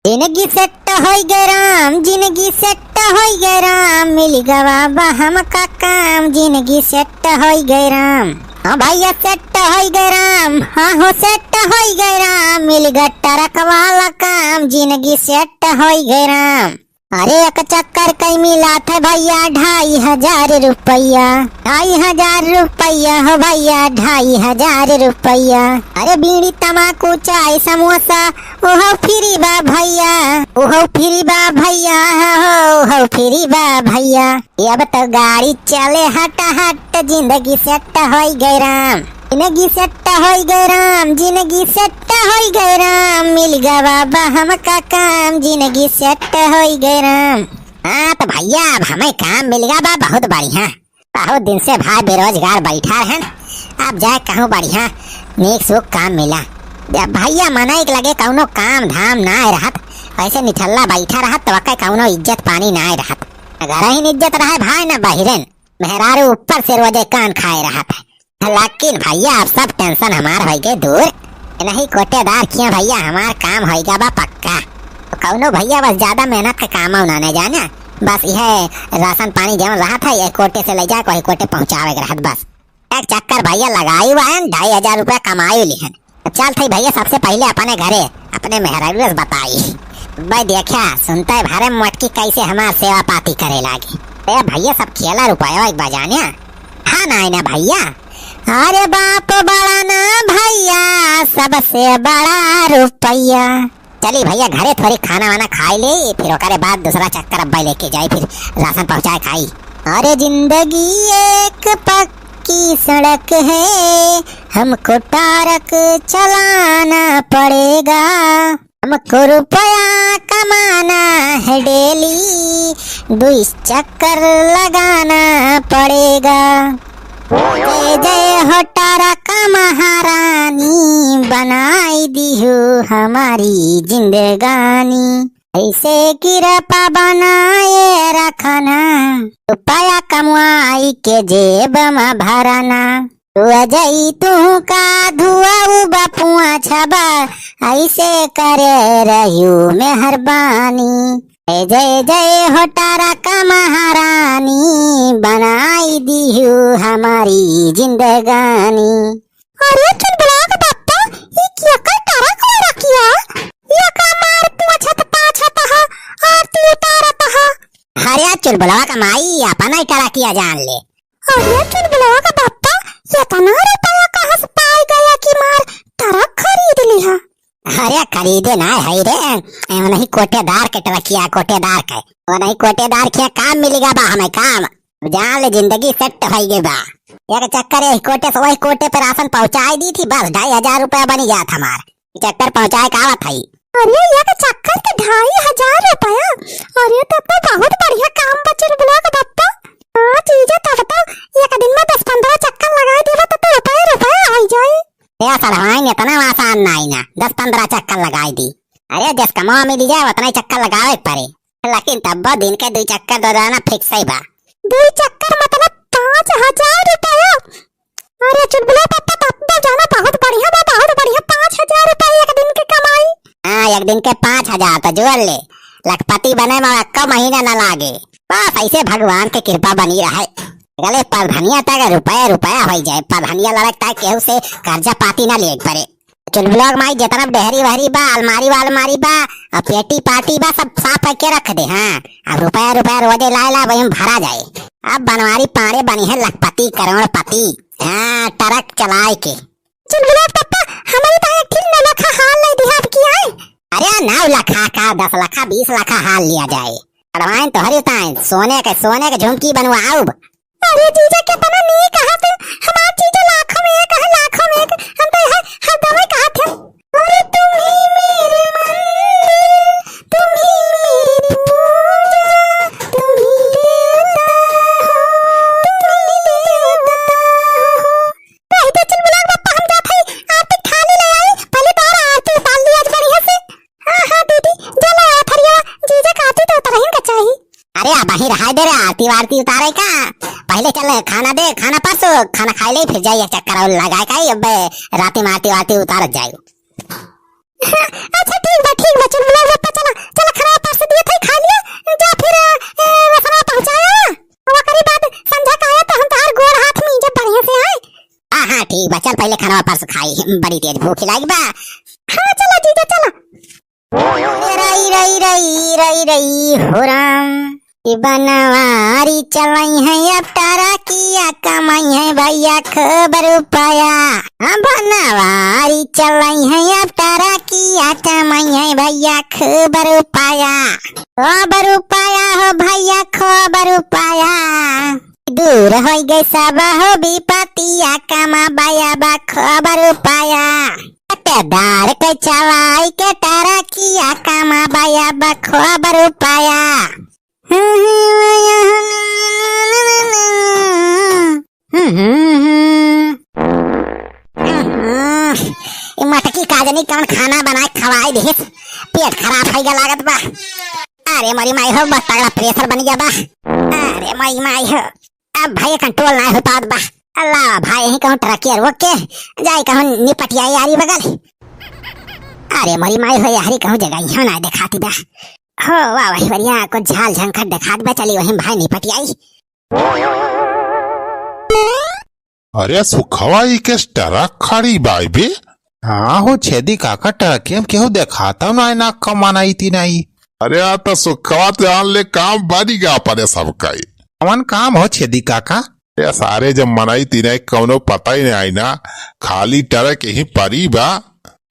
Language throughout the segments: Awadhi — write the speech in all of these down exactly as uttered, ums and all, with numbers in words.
जिनगी सेट होइ गए राम, जिनगी सेट होइ गए राम, मिलि गवा बा हमका काम, जिनगी सेट होइ गए राम। हाँ भइया सेट होइ गए राम, हाँ हो सेट होइ गए राम, मिलि गए ट्रक वाला काम, जिनगी सेट होइ गए राम। अरे एक चक्कर कइ मिलत है भइया ढाई हजार रुपइया, ढाई हजार रुपइया हो भइया, ढाई हजार रुपइया। अरे बीड़ी तमाकू चाय समोसा ओहो फ्री बा भइया, ओहो फ्री बा भइया, हो ओहो फ्री बा भइया। अब तो गाड़ी चले हट हट, जिंदगी सेट होइ गए राम, जिंदगी सेट होइ गए राम, जिंदगी सेट होइ गए राम, मिलि गवा बा हमका काम, जिंदगी सेट होइ गए राम। हाँ तो भइया अब हमें काम मिलि गवा बा, बहुत बढ़िया। बहुत दिन से भाई बेरोजगार बैठा रहन, अब जाए कहूँ बढ़िया नीक सूक काम मिला। जब भइया मनई के लगे कउनो काम धाम नाहीं रहत, अइसे निठल्ला बैठा रहत तो ओके कउनो इज्जत पानी नाहीं रहत। न घरहिन इज्जत रहे भाई न बहिरेन, मेहरारू ऊपर से रोजे कान खाए रहत है। लेकिन भइया अब सब tension हमार होइ गए दूर। नहीं कोटेदार किया भइया हमार काम होइ गवा बा पक्का। कउनो भइया बस ज्यादा मेहनत के काम ना, ना जाना, बस यह राशन पानी जउन रहत है यह कोटे से लइ जाए वही कोटे पहुँचावे के रहत बस। एक चक्कर भइया लगाई हुआ है, ढाई हजार रुपया कमाई लिहन। चल थई भइया सबसे पहिले अपने घरे अपने मेहरारू से बताई। भाई देखा सुनते भरे मोटकी कैसे हमार सेवा पाती करे लागी। ए भइया सब खेला रुपया एक बजाने। हाँ नाहीं ना भइया। अरे बाप बड़ा ना भइया, सबसे बड़ा रुपया। चली भइया घरे थोरी खाना वाना खाई ले, फिर ओकरे बाद दूसरा चक्कर अब्बा लेके जाई, फिर राशन पहुँचाए खाई। अरे जिंदगी एक पक्की सड़क है, हमको ट्रक चलाना पड़ेगा। हमको रुपया कमाना है daily, दुई चक्कर लगाना पड़ेगा। जय जय हो ट्रक महारानी, बनाई दिहु हमारी जिंदगानी। ऐसे कृपा बनाए रखना, रुपया कमाई के जेब में भरना। धुआ जाई तू का धुआ उ बपुआ छबा, ऐसे करे रहियो मेहरबानी। ए जय जय हो ट्रक महारानी, बनाई दिहु हमारी जिंदगानी। अरे चुलबुलवा के बप्पा, ई केकर ट्रक हो रखिया? ये का मार पूछत पाछत ह, आरती उतारत ह। अरे चुलबुलवा का माई, अपना ही ट्रकिया जान ले। अरे चुलबुलवा का बप्पा, इतना रुपया कहाँ से पाई गया कि मार ट्रक खरीद लिहा? अरे खरीदे ना है रे, ए, वनही कोटेदार के ट्रकिया, कोटेदार के। वनही कोटेदार के काम मिलेगा बा हमें काम। जान ले जिंदगी सेट होइ गई बा। एक चक्कर यही कोटे से वही कोटे पे राशन पहुँचाई दी थी, बस ढाई हजार रुपया बनी जात हमार। चक्कर पहुँचाए का आवत हई। अरे एक चक्कर के ढाई हजार रुपया? अरे तब तो बहुत बढ़िया काम बा चुलबुलवा का बप्पा। हाँ जीजा तब तो एक दिन में दस पन्द्रह चक्कर लगाई देबा तो, तो रुपया रुपया होइ जाई। ए सड़वाइन इतना आसान नाहीं ना, दस पन्द्रह चक्कर लगाई दी। अरे जस कमावा मिली जाए उतना ही चक्कर लगावे के पड़े। लेकिन तब्बो दिन के दुई चक्कर दो जाना fix ही बा। दुई चक्कर मतलब पाँच हजार रुपया? अरे चुलबुला पप्पा, तब तो जाना बहुत बढ़िया बा, बहुत बढ़िया, पाँच हजार रुपया एक दिन के कमाई। हाँ, एक दिन के पाँच हजार तो जोड़ ले, लखपति बने में एक्को महीना ना लागे। बस ऐसे भगवान के कृपा बनी रहे। गले परधनिया तक रुपया रुपया होइ जाए, परधनिया लड़क तक केहू से कर्जा पाती ना लिए पड़े। चुलबुलवा के माई, जितना डेहरी वहरी बा, अलमारी वालमारी बा, अब पेटी पाटी बा, सब साफ करके रख दे। हाँ, अब रुपया रुपया रोजे लाए ला, वही में भरा जाए। अब बनवारी पाड़े बनी है लखपति, करोड़पति। हाँ, ट्रक चलाए के। चुलबुलवा के पप्पा, हमारी तो एक ठिन नौ लखा हार ले दिहा अब की आए। अरे नौ लखा का, दस लखा, बीस लखा हार लिया जाए। अड़वाइन तोहरी ताइन, सोने के, सोने के झुमकी बनवाउब। अरे जीजा, कितना नीक कहत है। हमार जीजा लाखों में एक है, लाखों में एक। हम तो यह हर दवाई कहत है। अरे तुम ही मेरे मंदिर, तुम ही मेरी पूजा, तुम ही देवता हो, तुम ही देवता हो। कह दे चुलबुला के बप्पा, हम जात हई, आरती थाली ले आई, पहले तो और आरती उतार ली आज बढ़िया से। हाँ, हाँ, दीदी, जो ले आया थरिया, जीजा का आरती तो उतरहिन का चाही। अरे, अब वहीं रहाई दे रे, आरती वारती उतारे का। पहले चल, खाना दे, खाना परसो, खाना खाई ले, फिर जाइए चक्कर और लगाए का, अब राती में आरती वारती उतारत जाए। अच्छा, ठीक बा, ठीक बा, चुलबुला बप्पा, चला, ठीक बा? हाँ, चला जीजा, चला। रई, रई, रई, रई, रई, हो राम। ई बनवारी चलई है अब टरकिया, कमई है भैया खूब रुपया। हाँ, बनवारी चलई है अब टरकिया, कमई है भैया खूब रुपया। खूब रुपया हो भैया, खूब रुपया। दूर होइ गए सब हो विपतिया, कमाबा अब खूब रुपया। पट्टेदार के चलाई के टरकिया, कमाबा अब खूब रुपया। ई मटकी का जनी कौन खाना बनाए खवाई देहिस, पेट खराब होइ गया लागत बा। अरे मोरी माई हो, बहुत तगड़ा pressure बन गया बा। अरे मोरी माई हो, अब भाई control ना हो पावत बा। अल्लाह भाई, यहीं कहूँ टरकिया रोक के जाए, कहूँ निपटिया यारी बगल। अरे मोरी माई हो, यारी कहूँ जगह यहाँ ना देखाती बा। हो वाह, वही बढ़िया कुछ झाल झंखट देखात बा, चली वहीं भाई निपटियाई। अरे सुखवा, ई केस टरक खड़ी बाई बे? हाँ हो छेदी काका, टरकिया में केहू देखाता नाई, ना कमाना इती नाई। अरे आ तो सुखवा, जान ले काम बनी गा अपने सबका ही। कौन काम हो छेदी काका? अरे सारे जब मनई तीनई कौनो पता ही नाई ना, खाली टरक यहीं परी बा।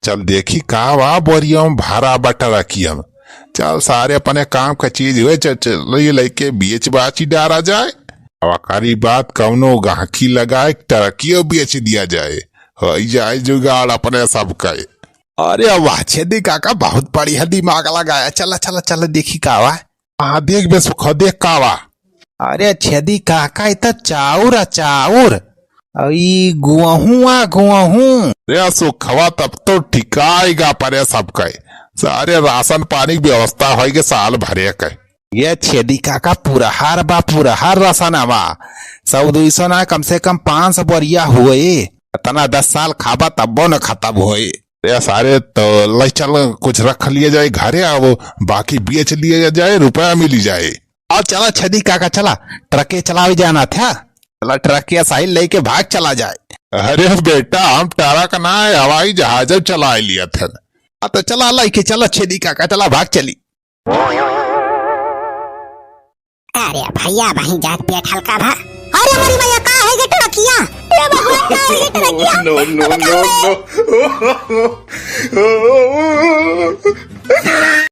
चल देखी का बा बोरिया में भरा बा टरकिया में। चल सारे अपने काम का चीज हुए, चल, चल, ये लइके बेच बाची डारा जाए। अब आखिरी बात कौनो गाहकी लगाए, टरकियो बेच दिया जाए, होइ जाए जुगाड़ अपने सब का। अरे वाह छेदी काका, बहुत बढ़िया दिमाग लगाया। चला, चला, चला देखी का बा। हाँ देख बे सुखवा, देख का बा। अरे छेदी काका, ई त चाउर आ चाउर। अउ ई गोहूँ आ गोहूँ। रे सुखवा, तब तो ठिकाएगा परे सबके। सारे राशन पानी के व्यवस्था होइगे साल भरे के। ये छेदी काका, पुरहर बा, पुरहर राशन बा। सौ दुई सौ ना, कम से कम पाँच सौ बोरिया होए। इतना दस साल खाबा तब्बो न खत्म होए। रे सारे, तो ले चल, कुछ रख लिया जाए घरे, आ वो बाकी बेच लिया जाए, रुपया मिली जाए। आ चला छेदी काका, चला, ट्रके चलावे जाना था। चला ट्रक या साहिल लेके भाग चला जाए। अरे बेटा, हम ट्रक ना है, हवाई जहाज चलाए लिया था। आ तो चला लेके चला छेदी काका, चला भाग चली। अरे भैया, वहीं जात पेट हल्का भा। अरे मोरी मैया, का है ये ट्रकिया? अरे भगवान, का है ये ट्रकिया? No, no, no, no।